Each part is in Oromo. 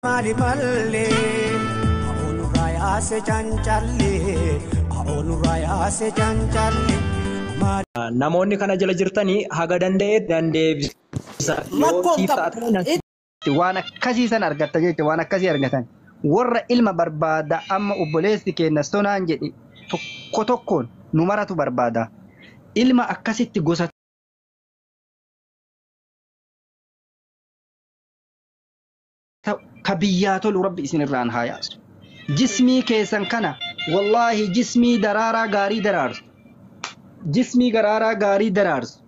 Maali mallee Aoonurraa yaase cancallee Aoonurraa yaase cancallee. Namoonni kana jala jirtanii haga danda'e dandeebisa. Lakkoon qabu. Waan akkasii san argatta jecha waan akkasii argatan. Warra ilma barbaada amma obboleessi keenya sonaan jedhe tokko tokkoon nu maratu barbaada. Ilma akkasitti gosa ka biyyaa tolu rabbi isin irraan haa yaasu. Jismii keessan kana wallaahi jismii daraaraa gaarii daraarsu. Jismii daraaraa gaarii daraarsu.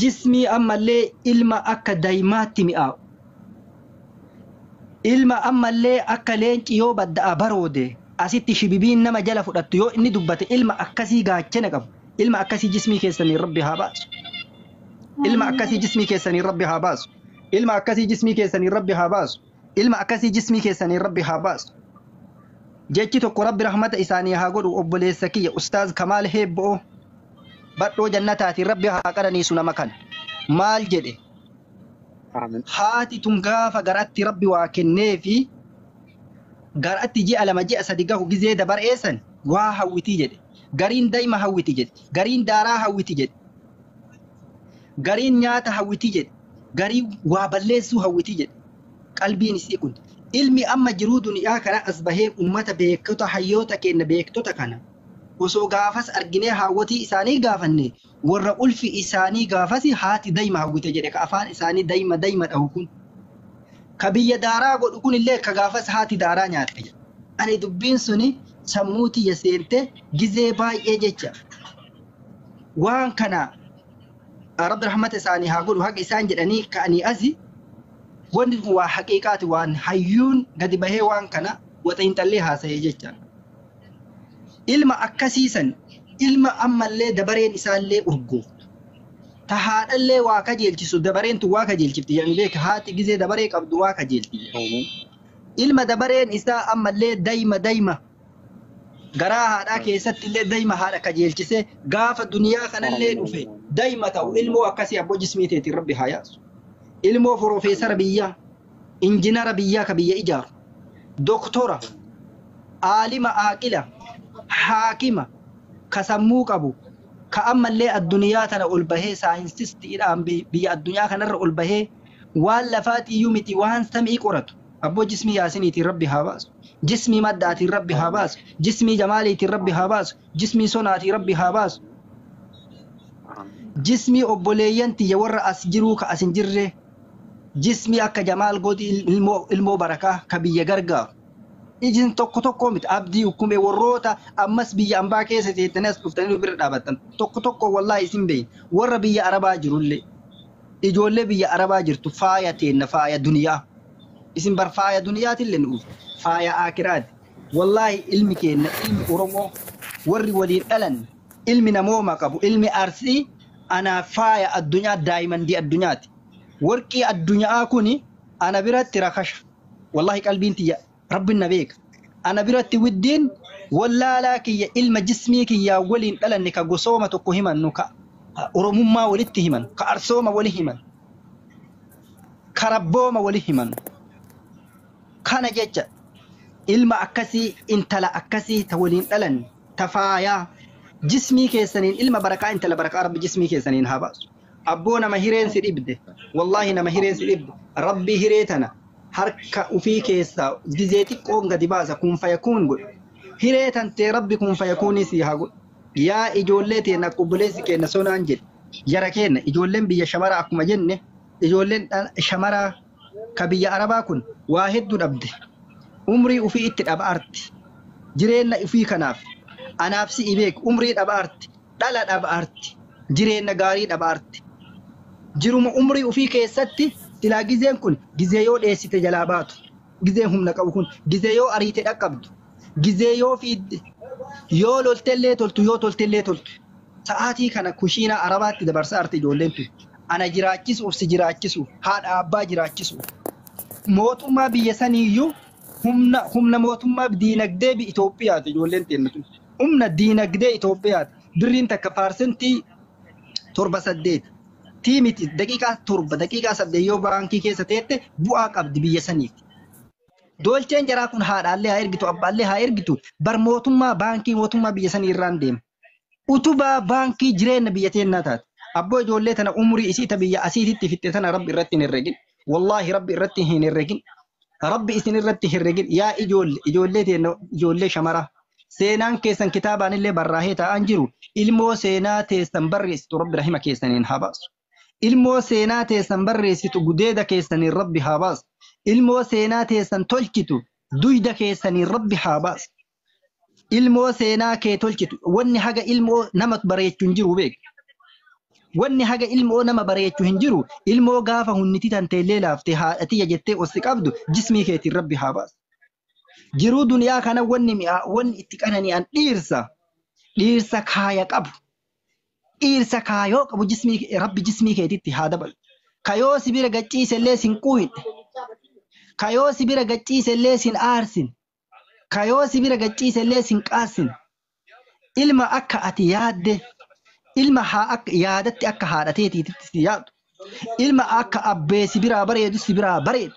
Jismii ammallee ilma akka daa'imaatti mi'aawu. Ilma ammallee akka leenci yoo badda'a baroode asitti shibibiin nama jala fudhattu yoo inni dubbate ilma akkasii gaachana qabu. Ilma akkasii jismii keessanii rabbi haa baasu. Ilma akkasii jismii keessanii rabbi haa baasu. Ilma akkasii jismii keessanii rabbi haa baasu. Ilma akkasii jismii keessanii rabbi haa baasu. Jechi tokko rabbi rahmata isaanii haa godhu obboleessa kiyya Ustaaz Kamaal Heebbo'oo badhoo jannataatiin rabbi haa qananiisu nama kana. Maal jedhe? Haati tun gaafa garatti rabbi waa kenneefi garatti ji'a 2 ji'a 3 gahu gizee dabar'eessan waa hawwitii jedhe. Gariin daa'ima hawwiti jedhe. Gariin daaraa hawwiti jedhe. Gariin nyaata hawwiti jedhe. Gariin waa balleessuu hawwiti jedhe. Qalbiin isii kun ilmi amma jiruu duniyaa kana as bahee ummata beektota hayyoota keenya beektota kana osoo gaafas arginee haawwatii isaanii gaafanne warra ulfi isaanii gaafas haati daa'ima hawwite jedhe ka afaan isaanii daa'ima daa'ima dhahu kun ka biyya daaraa godhu kun illee ka gaafas haati daaraa nyaatte jedhe. Ani dubbiin suni sammuu tiyya seente gizee baay'ee jecha waan kana rabbi rahmata isaanii haa godhu haqa isaan jedhanii ka'anii asi wanti kun waa haqiiqaati waan hayyuun gadi bahee waan kana waxa hin haasa'ee jecha. Ilma akkasiisan ilma ammallee dabareen isaallee urgooftu. Ta haadhallee waa kajeelchisu dabareen tun waa kajeelchifti jedhanii beeka haati gizee dabaree qabdu waa kajeelti. Ilma dabareen isaa ammallee daa'ima daa'ima garaa haadhaa keessatti illee daa'ima haadha kajeelchisee gaafa duniyaa kanallee dhufe daa'ima ta'u ilmoo akkasii abboo jismii teetiin rabbi haa yaasu. Ilmoo profeesara biyyaa, injinara biyyaa ka biyya ijaaru, doktora, aalima aaqila, haakima, ka sammuu qabu, ka ammallee addunyaa tana ol bahee saayinsistiidhaan biyya addunyaa kanarra ol bahee waan lafaatiiyyuu miti waan samii qoratu. Abboo jismii yaasiniitiin rabbi haa baasu. Jismii maddaatiin rabbi haa baasu. Jismii jamaaliitiin rabbi haa baasu. Jismii sonaatiin rabbi haa baasu. Jismii obboleeyyan tiyya warra as jiruu ka as hin jirre jismii akka jamaal godhi ilmoo barakaa ka biyya gargaaru. Ijin tokko tokko miti abdii hukumee warroota ammas biyya ambaa keessa teettanii as dhuftanii bira dhaabattan tokko tokko wallaahi isin beeyin warra biyya arabaa jirullee ijoollee biyya arabaa jirtu faaya teenna faaya duniyaa isin bar faaya duniyaatillee nu faaya akiraati wallaahi ilmi keenna ilmi Oromoo warri waliin dhalan ilmi namooma qabu ilmi Arsii ana faaya addunyaa daa'imandii addunyaati. Warqii addunyaa kuni ana biratti rakasha. Wallaahi qalbiin tiyya rabbin na beeka. Ana biratti widdiin wallaalaa kiyya ilma jismii kiyyaa waliin dhalanne ka gosooma tokko himannu ka Oromummaa walitti himan ka Arsooma wali himan ka Rabbooma wali himan. Kana jecha ilma akkasii intala akkasii ta waliin dhalanne ta faayaa jismii keessaniin ilma barakaa intala barakaa rabbi jismii keessaniin haa baasu. Abboo nama hireen si dhibde wallaahi nama hireen si dhibde rabbi hiree tana harka ufii keessaa gizee xiqqoon gadi baasa kun fayakuun godhu. Hiree tantee rabbi kun fayakuunii si haa godhu. Yaa ijoollee teenna akka obboleessi keenya sonaan jedhe jara keenya ijoolleen biyya shamaraa akkuma jenne ijoolleen shamaraa ka biyya arabaa kun waa hedduu dhabde. Umrii ufii itti dhaba arti. Jireenya ufii kanaaf anaaf si'i beek umrii dhaba arti dhala dhaba arti jireenya gaarii dhaba arti. Jiruma umrii ufii keessatti silaa gizeen kun gizee yoo dheessite jalaa baatu gizee humna qabu kun gizee yoo ariite dhaqqabdu gizee yoo fiidde yoo loltellee toltu yoo toltellee toltu sa'aatii kana kushiinaa arabaatti dabarsa arti ijoolleen tun ana jiraachisuuf si jiraachisuuf haadha abbaa jiraachisuuf mootummaa biyya saniiyyuu humna mootummaa diinagdee Itoophiyaati ijoolleen teenna tun humna diinagdee Itoophiyaati birriin takka paarsentii 7 8 tiimiti daqiiqaa 7 daqiiqaa 8 yoo baankii keessa teette bu'aa qabdi biyya saniif. Dolcheen jaraa kun haadhaallee haa ergitu, abbaallee haa ergitu. Bar mootummaa baankii mootummaa biyya sanii irraan deema. Utubaa baankii jireenya biyya teennaa taate. Abboo ijoollee tana umurii isii ta biyya asiititti fixxe tana Rabbi irratti hin herregin. Wallaahi Rabbi irratti hin herregin. Rabbi isin irratti hin herregin. Yaa ijoollee, ijoollee teenna, ijoollee shamaraa. Seenaan keessan kitaabaan illee barraahee taa'an jiru. Ilmoo seenaa teessan barreessitu Rabbi rahima keessaniin haa baasu. Ilmoo seenaa teessan barreessitu gudeeda keessaniin Rabbi haa baasu. Ilmoo seenaa teessan tolchitu duyda keessaniin Rabbi haa baasu. Ilmoo seenaa kee tolchitu wanni haga ilmoo nama bareechu hin jiru beek. Wanni haga ilmoo nama bareechu hin jiru. Ilmoo gaafa hunniti tanteellee laaftee haadha tiyya jettee ossi qabdu jismii keetiin Rabbi haa baasu. Jiruu duniyaa kana wanni mi'aa wanni itti qanani'an dhiirsa. Dhiirsa kaaya qabu. Dhiirsa kaayoo qabu jismii Rabbi jismii keetitti haa dabalu. Kayoo si bira gacciisellee sin quuyne. Kayoo si bira gacciisellee sin aarsin. Kayoo si bira gacciisellee sin qaassin. Ilma akka ati yaadde, ilma haa akka yaadatti akka haadha teetiititti si yaadu. Ilma akka abbee si biraa bareedu si biraa bareedu.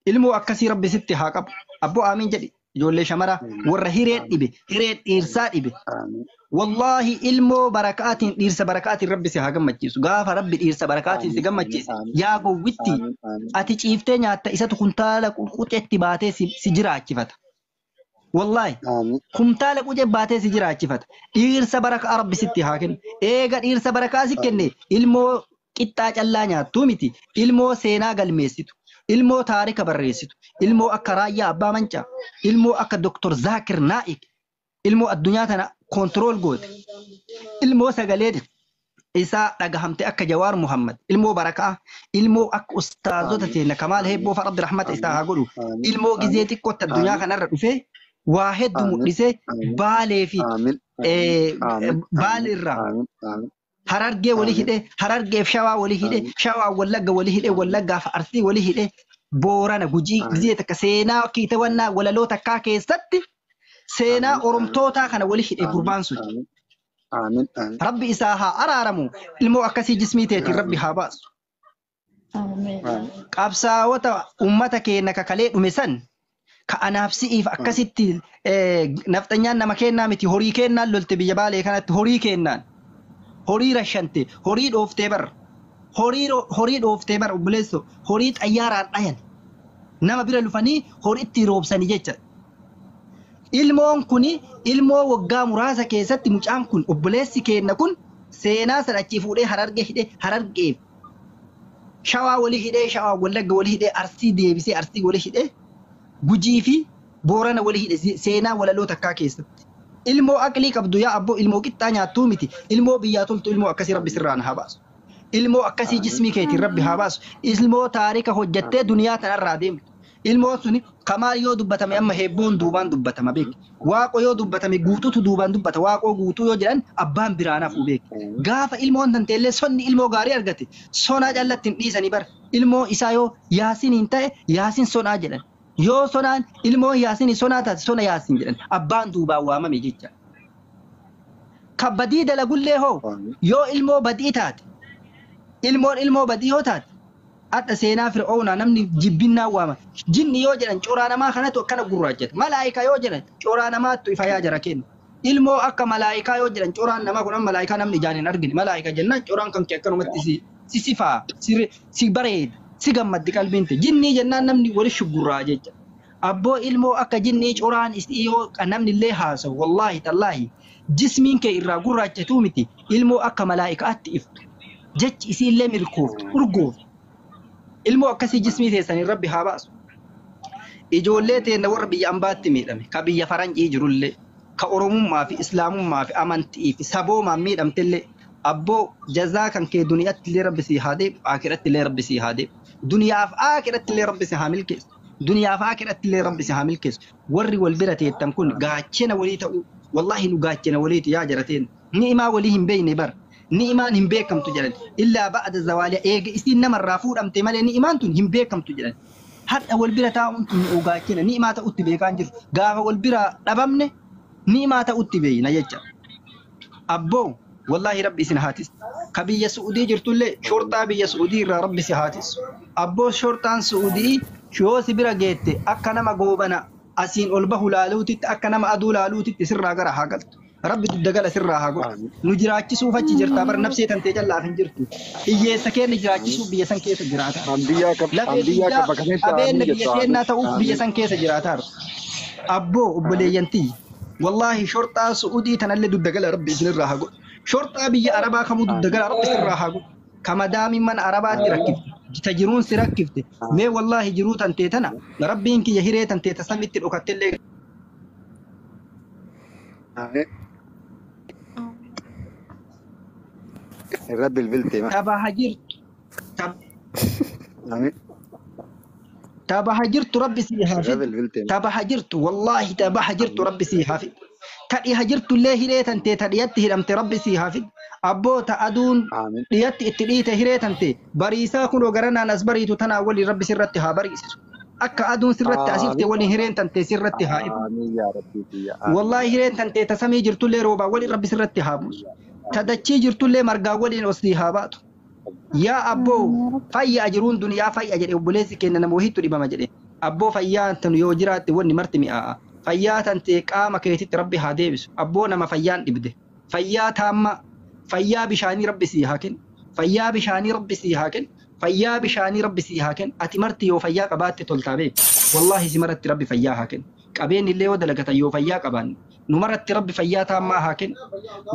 Ilmoo akkasii Rabbi sitti haa qabu. Abboo aamiin jedhi. Ijoollee shamaraa warra hireen dhibe, hireen dhiirsaa dhibe. Wallaahi ilmoo barakaatiin dhiirsa barakaatiin Rabbi si haa gammachiisu. Gaafa Rabbi dhiirsa barakaatiin si gammachiise yaa gowwitti ati ciiftee nyaatta isatu kuntaala qucetti baatee si jiraachifata. Wallaahi kumtaala quce baatee si jiraachifata. Dhiirsa barakaa Rabbi sitti haa kennu. Eega dhiirsa barakaa si kenne ilmoo qixxaa callaa nyaattuu miti. Ilmoo seenaa galmeessitu. Ilmoo taarika barreessitu. Ilmoo akka Raayyaa Abbaa Mancaa. Ilmoo akka Dr. Zaakir Naa'ik. Ilmoo addunyaa tana koontirool goote. Ilmoo sagalee isaa dhagahamte akka Jawaar Muhammad. Ilmoo barakaa. Ilmoo akka ustaazota teenya Kamaal Heebboo fa'a Rabbi rahmata isaa haa godhu. Ilmoo gizee xiqqootti addunyaa kanarra dhufee waa hedduu mul'isee Baalee fi Baaleerraa Harargee wali hidhee, Harargeef Shawaa wali hidhee, Shawaa Wallagga wali hidhee, Wallaggaaf Arsii wali hidhee, Boorana Gujii gizee takka seenaa kiitawannaa walaloo takkaa keessatti seenaa Oromtootaa kana wali hidhe gurbaan sun. Rabbi isaa haa araaramu. Ilmoo akkasii jismii teetiin Rabbi haa baasu. Qabsaa'ota uummata keenya kakalee dhume san ka anaaf si'iif akkasitti nafxanyaan nama kennaa miti horii kennaan lolte biyya Baalee kanatti horii kennaan. Horii rashante, horii dhooftee bar. Horii dhooftee bar obboleesso, horii xayyaaraan dhayan. Nama bira lufanii horiitti roobsanii jecha. Ilmoon kuni ilmoo waggaa muraasa keessatti mucaan kun obboleessi keenna kun seenaa san achii fuudhee Harargee hidhee Harargeef Shawaa walii hidhee Shawaa Wallagga walii hidhee Arsii deebisee Arsii walii hidhee Gujii fi Boorana walii hidhe seenaa walaloo takkaa keessatti. Ilmoo aqlii qabdu yaa abboo ilmoo qixxaa nyaattuu miti. Ilmoo biyyaa toltu ilmoo akkasii Rabbi sirraan haa baasu. Ilmoo akkasii jismii keetiin Rabbi haa baasu. Ilmoo taarika hojjattee duniyaa tanarraa deemtu. Ilmoon suni Kamaal yoo dubbatame amma Heebboon duubaan dubbatama beek. Waaqoo yoo dubbatame guutuutu duubaan dubbata. Waaqoo guutuu yoo jedhan abbaan biraan hafuu beek. Gaafa ilmoon tanteellee sonni ilmoo gaarii argate sonaa callatti hin dhiisanii bara. Ilmoo isaa yoo Yaasiniin ta'e Yaasin sonaa jedhan. Yoo sonaan ilmoo Yaasinii sonaa taate sona Yaasin jedhan. Abbaan duubaan waamame jecha. Ka badii dalagullee hoo yoo ilmoo badii taate ilmoon ilmoo badii yoo taate Hadha seenaa Fir'oonaa namni jibbinnaan waama. Jinni yoo jedhan coraa namaa kanatu akkana gurraachata. Malaayika yoo jedhan coraa namaattu ifa yaa jara kenna. Ilmoo akka malaayikaa yoo jedhan coraan namaa kun amma malaayikaa namni ijaan hin argine. Malaayika jennaan coraan kan kee akkanumatti si sifaa, si bareeda, si gammaddi qalbiin tee. Jinnii jennaan namni wali shuggurraa jecha. Abboo ilmoo akka jinnii coraan isii yoo namni illee haasawu wallaahi tallaahi jismiin kee irraa gurraachatuu miti ilmoo akka malaayikaatti iftu. Jechi isiillee milkooftu, urgooftu. Ilmoo akkasii jismii teessaniin Rabbi haa baasu. Ijoollee teenna warra biyya ambaatti miidhame, ka biyya faranjii jirullee, ka Oromummaa fi Islaamummaa fi amantii fi saboomaan miidhamtellee, abboo jazaa kan kee duniyatti illee Rabbi sii haa deebisu, aakiratti illee Rabbi sii haa deebisu. Duniyaaf aakiratti illee Rabbi si haa milkeessu. Duniyaaf aakiratti illee Rabbi si haa milkeessu. Warri wal bira teettan kun gaachena walii ta'uu, wallaahi nu gaachena waliiti yaa jara teenna. Ni'imaa walii hin beekne bar. Ni'imaan hin beekamtu jedhan. Illaa ba'da zawaaliha eega isiin namarraa fuudhamte malee ni'imaan tun hin beekamtu jedhan. Hadha wal bira taa'uun tun nu gaachena ni'imaa ta'utti beekaa hin jirru. Gaafa wal biraa dhabamne ni'imaa ta'utti beeyna jecha. Abboo Wallaahi rabbi isin haatis. Ka biyya Su'udii jirtullee shorxaa biyya Su'udii irraa rabbi si haatis. Abboo shorxaan Su'udii yoo si bira geette akka nama goobana asiin ol bahu laaluutitti akka nama aduu laaluutitti sirraa gara haa galtu. Rabbi dugda gala sirraa haa godhu. Nu jiraachisuuf achi jirtaa bar nafsee tantee callaaf hin jirtu. Hiyyeessa keenya jiraachisuuf biyya san keessa jiraata. Lafee biyyaa qabeenya biyya keennaa ta'uuf biyya san keessa jiraataa. Abboo obboleeyyan tiyya. Wallaahi shorxaa Su'udii tanallee dugda gala rabbi isinirraa haa godhu. Shorxaa biyya Arabaa kamuu dugda gala rabbi sirraa haa godhu. Kamadaamiin mana Arabaatti rakkifte. Ta jiruun si rakkifte. Mee wallaahi jiruu tantee tana rabbiin kiyya hiree tantee ta samitti dhokattellee Irra bilbilte ma. Tabaha jirtu. Tabaha jirtu rabbi sii Irra haafid. bilbilte ma. Tabaha jirtu wallaahi tabaha jirtu rabbi sii haafid. Ta dhiha jirtullee hiree tantee ta dhiyatti hidhamte rabbi sii haafid. Abboo ta aduun Amiin. dhiyatti itti dhiite hiree tantee bariisaa kunoo garanaan as bariitu tanaa waliin rabbi sirratti haa bariisisu. Akka aduun sirratti asifte waliin hireen tantee sirratti haa ifu. Amiin yaa rabbi kiyya. Amiin. Wallaahi hireen tantee ta samii jirtullee roobaa waliin rabbi sirratti haa buusu. Ta dachii jirtullee margaa waliin osii haa baatu. Yaa abboo fayyaa jiruun duniyaa fayya jedhe obboleessi keenya nama wahiitu dhibama jedhe. Abboo fayyaa tan yoo jiraatte wanni marti mi'aa'a. Fayyaa tantee qaama keetitti rabbi haa deebisu. Abboo nama fayyaan dhibde. Fayyaa taamma fayyaa bishaanii rabbi sii haa kennu. Fayyaa bishaanii rabbi sii haa kennu. Fayyaa bishaanii rabbi sii haa kennu. Ati marti yoo fayyaa qabaatte toltaa beeku. Wallaahi si maratti rabbi fayyaa haa kennu. Qabeenyi illee yoo dalagatan yoo fayyaa qabaanne. Nu maratti rabbi fayyaa taammaa haa kennu.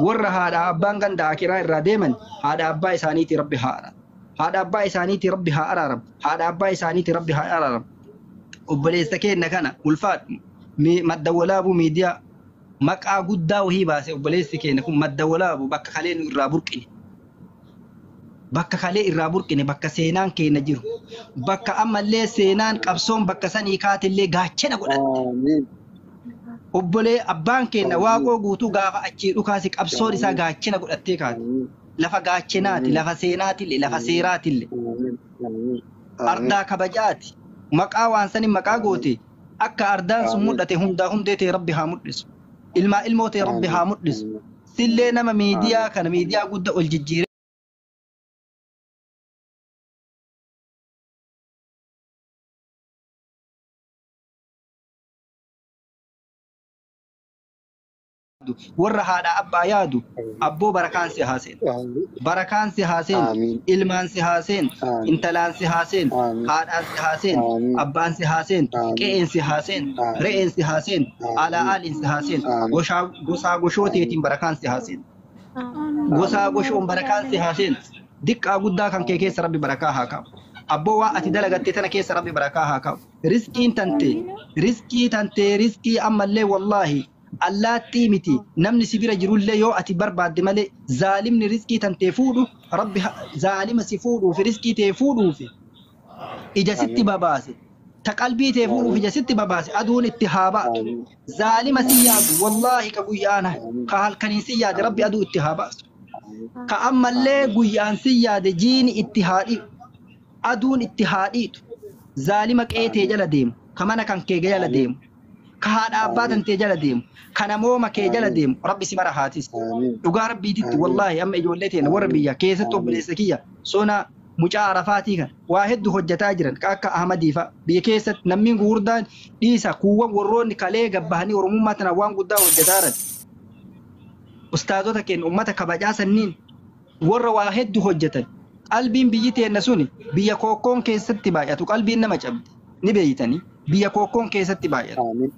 Warra haadha abbaan ganda akiraa irraa deeman haadha abbaa isaaniitii rabbi haa araaramu. Haadha abbaa isaaniitii rabbi haa araaramu. Haadha abbaa isaaniitii rabbi haa araaramu. Obboleessa keenya kana ulfaadhu. Madda walaabuu miidiyaa maqaa guddaa wahii baase obboleessi keenya kun madda walaabu bakka kalee nu irraa burqine. Bakka kalee irraa burqine bakka seenaan keenya jiru. Bakka ammallee seenaan qabsoon bakka sanii kaatillee gaachana godhatte. Amiin. Obbolee abbaan keenya waaqoo guutuu gaafa achii dhukaase qabsoon isaa gaachana godhattee kaate. Lafa gaachanaati, lafa seenaatillee, lafa seeraatillee. Amiin. Amiin. Ardaa kabajaati. Maqaa waan saniin maqaa goote akka ardaan sun mul'ate hundaa hundee ta'e rabbi haa mul'isu. Ilmaa ilmoo ta'e rabbi haa mul'isu. Sillee nama miidiyaa kana miidiyaa guddaa ol jijjiiree warra haadha abbaa yaadu abboo barakaan si haa seenu. Barakaan si haa seenu. Amiin. Ilmaan si haa seenu. Amiin. Intalaan si haa seenu. Amiin. Haadhaan si haa seenu. Amiin. Abbaan si haa seenu. Amiin. Qe'een si haa seenu. Amiin. Re'een si haa seenu. Amiin. Alaa aaliin si haa seenu. Amiin. Gosaa goshooteetiin barakaan si haa seenu. Gosaa goshoon barakaan si haa seenu. Diqqaa guddaa kan kee keessa rabbi barakaa haa kaa'u. Abboo waa ati dalagatte tana keessa rabbi barakaa haa kaa'u. Riskiin tantee, riskii tantee, riskii ammallee wallaahi allaattii miti namni si bira jirullee yoo ati barbaadde malee zaalimni riskii tantee fuudhu rabbi zaalima si fuudhuufi riskii tee fuudhuufi ija sitti babaase. Ta qalbii tee fuudhuuf ija sitti babaase aduun itti haa baatu. Zaalima si yaadu wallaahi ka guyyaana ka halkaniin si yaade rabbi aduu itti haa baasu. Ka ammallee guyyaan si yaade jiini itti haa dhiitu. Aduun itti haa dhiitu. Zaalima qeetee jala deemu. Ka mana kan kee jala deemu. Ka haadha abbaa tantee jala deemu. Ka namooma kee jala deemu. Rabbi si mara haatis. Amiin. Dhugaa rabbiititti wallaahi amma ijoollee teena warra biyya keessatti obboleessa kiyya sona mucaa arafaatii kan waa hedduu hojjetaa jiran ka akka Ahmadii fa'a biyya keessatti namni gurguddaan dhiisa kuuwwan warroonni kalee gabbahanii oromummaa tana waan guddaa hojjetaa jiran. Ustaazota keenya uummata kabajaa sanniin warra waa hedduu hojjetan qalbiin biyyi teenna suni biyya kookkoon keessatti baay'atu qalbiin nama cabdi ni beeytanii biyya kookkoon keessatti baay'atu. Amiin.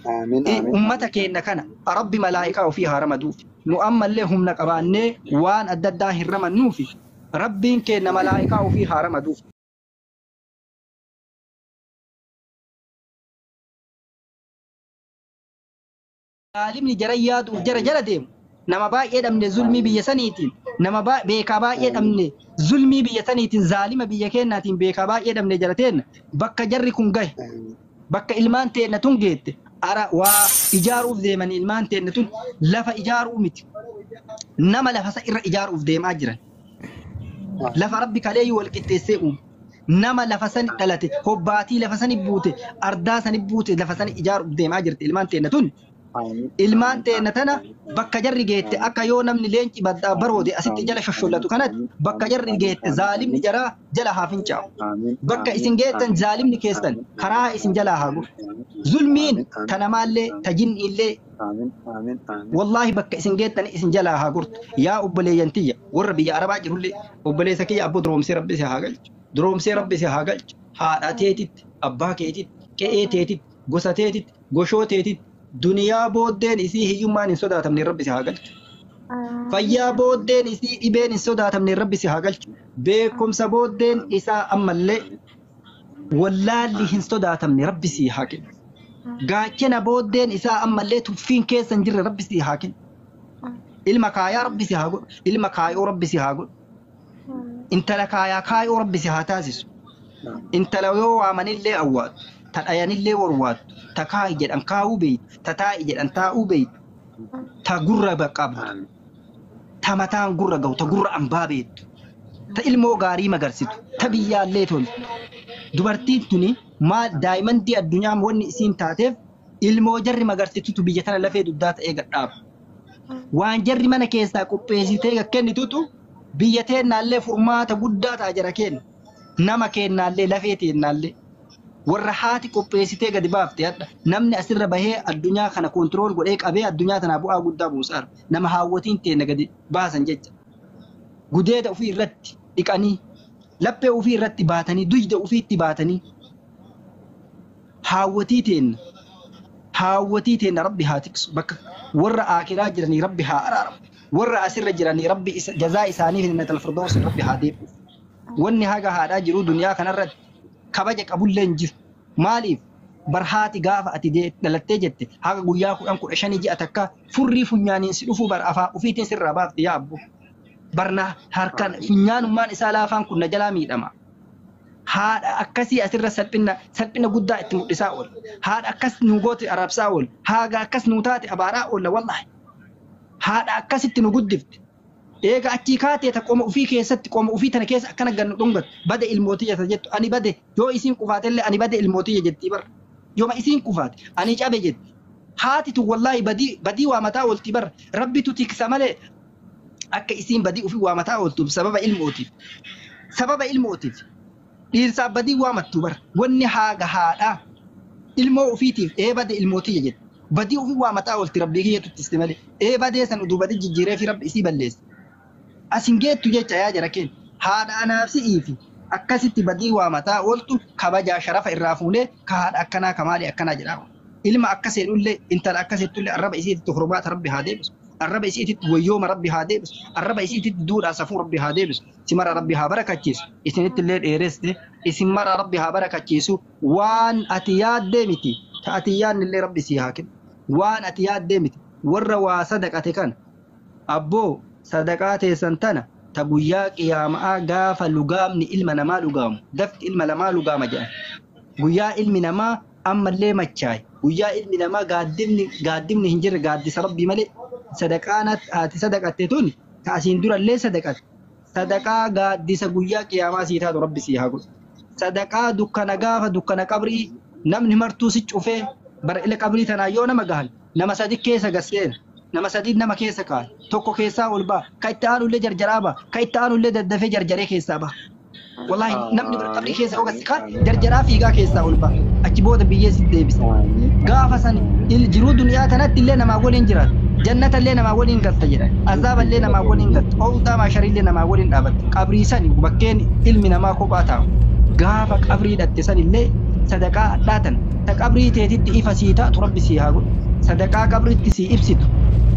Amiin. Amiin. Ummata keenya kana rabbi malaa'ikaa ofii haa ramaduufi nu ammallee humna qabaannee waan adda addaa hin ramannuufi rabbiin keenya malaa'ikaa ofii haa ramaduufi. Zaalimni jara yaaduuf jara jala deemu nama baay'ee dhabne zulmii biyya saniitiin nama beekaa baay'ee dhabne zulmii biyya saniitiin zaalima biyya keenyaatiin beekaa baay'ee dhabne jara teenna bakka jarri kun gahe bakka ilmaan teenna tun geette ara waa ijaaruuf deemanii ilmaan teenna tun lafa ijaaruu miti nama lafa isa irra ijaaruuf deemaa jiran lafa rabbi kaleeyyuu wal qixxeessee uume nama lafa sani dhalate hobbaatii lafa sani buute ardaa sani buute lafa sani ijaaruuf deemaa jirti ilmaan teenna tun Ilmaan teenna tana bakka jarri geette akka yoo namni leenci baddaa baroode asitti jala shoshollatu kanatti bakka jarri geette zaalimni jaraa jala haa fincaa'u. Bakka isin geettan zaalimni keessan karaa isin jalaa haa gufu. Zulmiin ta namaallee ta jinniillee wallaahi bakka isin geettan isin jalaa haa gurtu. Yaa obboleeyyan tiyya warra biyya Arabaa jirullee obboleessa kiyya abboo duroomsee rabbi si haa galchu. Duroomsee rabbi si haa galchu. Haadha teetitti, abbaa keetitti, qe'ee teetitti, gosa teetitti, goshoo teetitti duniyaa booddeen isii hiyyummaan hin sodaatamne rabbi si haa galchu. Fayyaa booddeen isii dhibeen hin sodaatamne rabbi si haa galchu. Beekumsa booddeen isaa ammallee wallaalli hin sodaatamne rabbi si haa kennu. Gaachana booddeen isaa ammallee tuffiin keessa hin jirre rabbi si haa kennu. Ilma kaayaa rabbi si haa godhu. Ilma kaayoo rabbi si haa godhu. Intala kaayaa kaayoo rabbi si haa taasisu. Intala yoo waamanillee awwaatu. Ta dhayanillee warwaattu. Ta kaa'i jedhan kaa'uu beeytu. Ta taa'i jedhan taa'uu beeytu. Ta gurra qabdu. Ta mataan gurra gahu. Ta gurra ambaa beektu. Ta ilmoo gaarii magarsitu. Ta biyyaallee toltu. Dubartiin tuni maal daa'imandii addunyaa wanni isiin taateef ilmoo jarri magarsitutu biyya tana lafee dugdaa ta'ee gadhaaba. Waan jarri mana keessaa qopheessitee kennitutu biyya teennaallee furmaata guddaa ta'a jara kenna. Nama keennaallee lafee teennaallee. Warra haati qopheessitee gadi baafte hadha. Namni asirra bahee addunyaa kana koontirool godhee qabee addunyaa tanaa bu'aa guddaa buusaara. Nama haawwatiin teenna gadi baasan jecha. Gudeeda ofii irratti dhiqanii, laphee ofii irratti baatanii, dugda ofiitti baatanii haawwatii teenna. Haawwatii teenna rabbi haa tiksu. Bakka warra aakiraa jiranii rabbi haa araaramu. Warra asirra jiranii rabbi jazaa isaanii jannatal firdaus rabbi haa deebisu. Wanni haga haadhaa jiru duniyaa kanarratti kabaja qabullee hin jiru. Maaliif? Barhaati gaafa ati dhalattee jette haga guyyaa 10 15 ji'a takka furrii funyaaniin si dhufuu bar afaa ofiitiin sirraa baafte yaa abbo. Barna harkaan funyaanummaan isaa laafaan kun na jalaa miidhama. Haadha akkasii asirra salphina guddaa itti mul'isaa oola. Haadha akkas nu goote arabsaa oola. Haga akkas nu taate abaaraa oola wallaahi. Haadha akkasitti nu guddifte. Eega achii kaatee ta qoma ofii keessatti qoma ofii tana keessa akkana gannu dhungattu bade ilmootiyya ta jettu ani bade yoo isiin kufaatellee ani bade ilmootiyya jettii bara. Yooma isiin kufaate ani cabe jetti. Haati tun wallaahi badii waa mataa oolti bara. Rabbitu tiksa malee akka isiin badii ofii waa mataa ooltuuf sababa ilmootiif. Sababa ilmootiif. Dhiirsaaf badii waa mattu bara. Wanni haaga haadhaa ilmoo ofiitiif ee bade ilmootiyya jetti. Badii ofii waa mataa oolti rabbii kiyyatu ittiste malee. Ee badee san uduu badii jijjiiree fi rabbi isii balleesse. Asin geettu jecha yaa jara keenya. Haadha anaaf si'ii fi akkasitti badii waa mataa ooltu kabajaa sharafa irraa fuunee ka haadha akkanaa ka maalii akkanaa jedhaa. Ilma akkas jedhullee intala akkas jettullee arraba isiititti hormaata rabbi haa deebisu. Arraba isiititti wayyooma rabbi haa deebisu. Arraba isiititti duudhaa safuu rabbi haa deebisu. Si mara rabbi haa barakachiisu. Isinitti illee dheereste. Isin mara rabbi haa barakachiisu. Waan ati yaaddee miti. Ta ati yaadnillee rabbi sii haa kennu. Waan ati yaaddee miti. Warra waa sadaqate kan abboo sadaqaa teessan tana ta guyyaa qiyaamaa gaafa lugaamni ilma namaa lugaamu dafti ilma namaa lugaama jedhan. Guyyaa ilmi namaa ammallee machaa'e. Guyyaa ilmi namaa gaaddifni hin jirre gaaddisa rabbii malee sadaqaan ati sadaqatte tun ta asiin durallee sadaqatte. Sadaqaa gaaddisa guyyaa qiyaamaa sii taatu rabbi sii haa godhu. Sadaqaa dukkana gaafa dukkana qabrii namni martuu si cufee bara ila qabrii tanaa yoo nama gahan nama sadi keessa gasseena. Nama sadi nama keessa kaa'e. Tokko keessaa ol ba'a. Ka itti aanullee jarjaraa ba'a. Ka itti aanullee daddafee jarjaree keessaa ba'a. Wallaahi namni bara qabrii keessa ogas kaan jarjaraa fiigaa keessaa ol ba'a. Achi booda biyyee si deebisa. Gaafa san jiruu duniyaa tanatti illee namaa waliin jiraatu. Jannata illee namaa waliin galta jedhan. Azaaba illee namaa waliin galta. Owdaa maasharii illee namaa waliin dhaabatta. Qabrii sani bakkeen ilmi namaa kophaa taa'u. Gaafa qabrii dhatte san illee sadaqaa adhaatan. Ta qabrii teetitti ifa sii taatu rabbi sii haa godhu. Sadaqaa qabriitti sii ibsitu.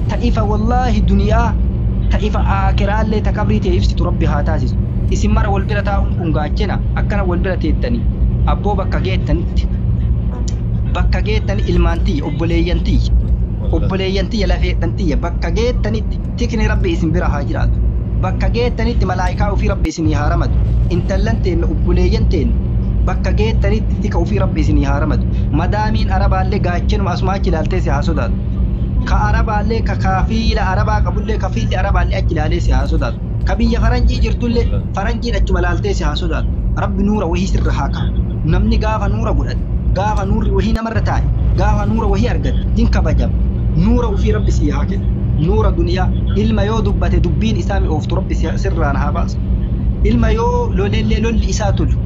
Ta ifa wallaahi duniyaa ta ifa aakiraallee ta qabrii tee ibsitu rabbi haa taasisu. Isin mara wal bira taa'uun kun gaachena akkana wal bira teettanii abboo bakka geettanitti. Bakka geettani ilmaan tiyya obboleeyyan tiyya. Obboleeyyan tiyya lafeedhan tiyya bakka geettanitti tikni rabbi isin bira haa jiraatu. Bakka geettanitti malaayikaa ofii rabbi isinii haa ramadu. Intallan teenna obboleeyyan teenna bakka geettanitti tika ofii rabbi isinii haa ramadu. Madaamiin arabaallee gaachenuma asuma achi ilaaltee si haa sodaatu. Ka arabaallee ka kafiila arabaa qabullee kafiilli arabaallee achi ilaalee si haa sodaatu. Ka biyya faranjii jirtullee faranjiin achuma ilaaltee si haa sodaatu. Rabbi nuura wahii sirra haa kaa'u. Namni gaafa nuura godhate, gaafa nuurri wahii namarra taa'e, gaafa nuura wahii argate, hin kabajama. Nuura ufii rabbi sii haa kennu. Nuura duniyaa ilma yoo dubbate dubbiin isaa mi'ooftu rabbi sirraan haa baasu. Ilma yoo lolellee lolli isaa tolu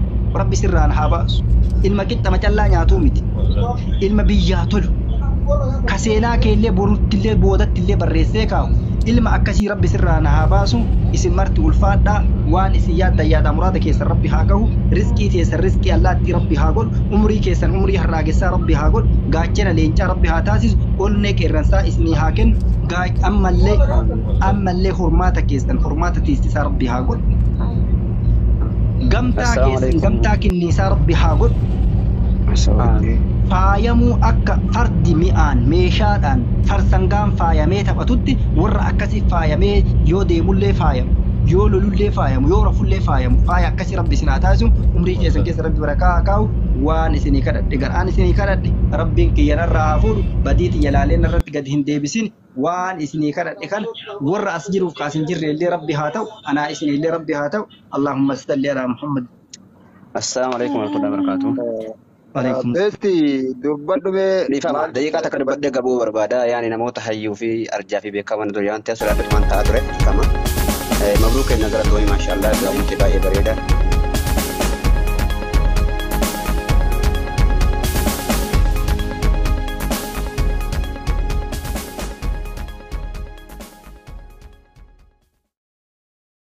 rabbi sirraan haa baasu. Ilma qixxa macallaa nyaatuu miti. Ilma biyyaa tolu. Ka seenaa keellee boruttillee boodattillee barreessee kaa'u. Ilma akkasii rabbi sirraan haa baasu. Isin marti ulfaadhaa. Waan isin yaaddan yaada muraada keessan rabbi haa gahu. Rizqii teessan rizqii allaattii rabbi haa godhu. Umrii keessan umrii harraagessaa rabbi haa godhu. Gaachana leencaa rabbi haa taasisu. Onnee qeerransaa isinii haa kennu. Ammallee ammallee hormaata keessan hormaata tiistisaa rabbi haa godhu. Gamtaa Assalaamu keessan alaikum. gamtaa kinniisaa rabbi haa godhu. Amiin. Faayamuu akka fardi mi'aan meeshaadhaan farsangaan faayamee taphatutti warra akkasii faayamee yoo deemullee faayamu, yoo lolullee faayamu, yoo rafullee faayamu, faaya akkasii rabbi isin haa taasisu. Umrii keessan keessa rabbi barakaa haa kaa'u. Waan isinii kadhadhe garaan isinii kadhadhe rabbiin kiyya narraa haa fuudhu. Badii tiyya laalee narratti gadi hin deebisin. Waan isinii kadhadhe kana warra as jiruuf ka as hin jirre illee rabbi haa ta'u, anaa isin illee rabbi haa ta'u. Allahumma salli alaa Muhammad. Assalaamu alaikum warahmatullahi wabarakatuh. Waalaikum. Beesti dubbadhu mee Dhiifama maal daqiiqaa takka dubbadhee gabuu barbaada. Yaani namoota hayyuu fi arjaa fi beekaman ture waan ta'eef sodaatuma ta'aa ture. Dhiifama. Mabruu keenya gara to'ii maashaallah gaa'umti baay'ee bareeda.